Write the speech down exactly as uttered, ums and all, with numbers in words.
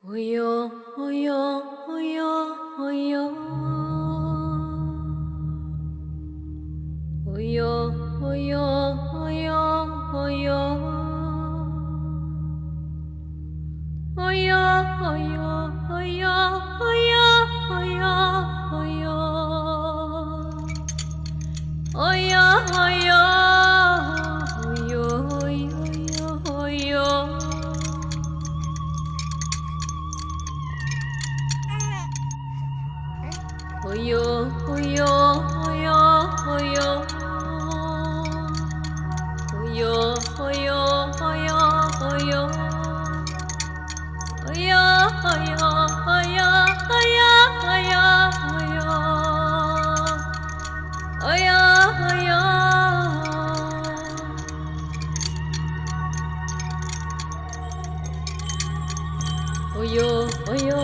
Oyo, oyo, oyo, oyo. Oyo, oyo, oyo, oyo. Oyo, oyo, oyo, oyo, oyo, oyo. Oyo, oyo, oyo, oyo, oyo. Oyo, oyo, oyo, oyo. Oyo, oyo, oyo, oyo. Oyo, oyo, oyo, oyo, oyo, oyo. Oyo, oyo. Oyo, oyo,